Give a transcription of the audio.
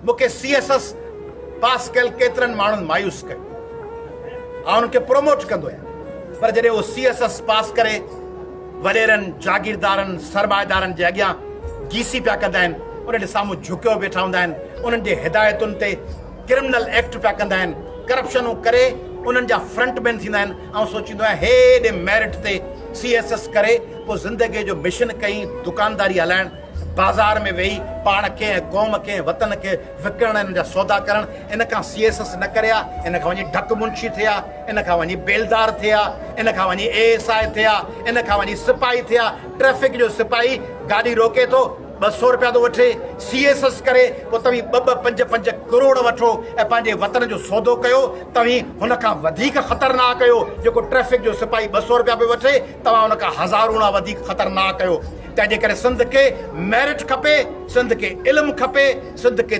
مون کي C S S pass ڪيل ڪيترن ماڻهن مايوس ڪيو. آئون انهن کي پروموٽ ڪندو آهيان پر جڏهن اهو سي ايس ايس پاس ڪري وڏيرن، جاگيردارن، سرمائيدارن جي اڳيان گيسي پيا ڪندا آهن، انهن جي سامهون جهڪيو ويٺا هوندا آهن، انهن جي هدايتن تي ڪرمنل ايڪٽ پيا ڪندا آهن، ڪرپشنون ڪري انهن جا فرنٽ مين ٿيندا آهن. آئون سوچيندو آهيان هيڏي ميرٽ تي سي ايس ايس ڪري پوء زندگي جو مشن ڪئين دڪانداري هلائڻ، بازار ۾ ويهي پاڻ کي ۽ قوم کي ۽ وطن کي وڪڻڻ ۽ ان جا سودا ڪرڻ، ان کان سي ايس ايس نه ڪري ها، ان کان وڃي ڍڪ منشي ٿئي ها، ان کان وڃي بيلدار ٿئي ها، ان کان وڃي اي ايس I ٿئي ها، ان کان وڃي سپاهي ٿئي ها، ٽريفڪ جو سپاهي گاڏي روڪي ٿو، 200 رپيا ٿو وٺي، سي ايس ايس ڪري پوء توهين ٻه ٻه پنج پنج ڪروڙ وٺو ۽ پنهنجي وطن جو سودو ڪيو، توهين هن کان وڌيڪ خطرناڪ آهيو، جيڪو ٽريفڪ جو سپاهي 200 رپيا پيو وٺي، توهان ان کان هزاروڻا وڌيڪ خطرناڪ آهيو. تنهن جي ڪري سنڌ کي ميرٽ کپي، سنڌ کي علم کپي، سنڌ کي.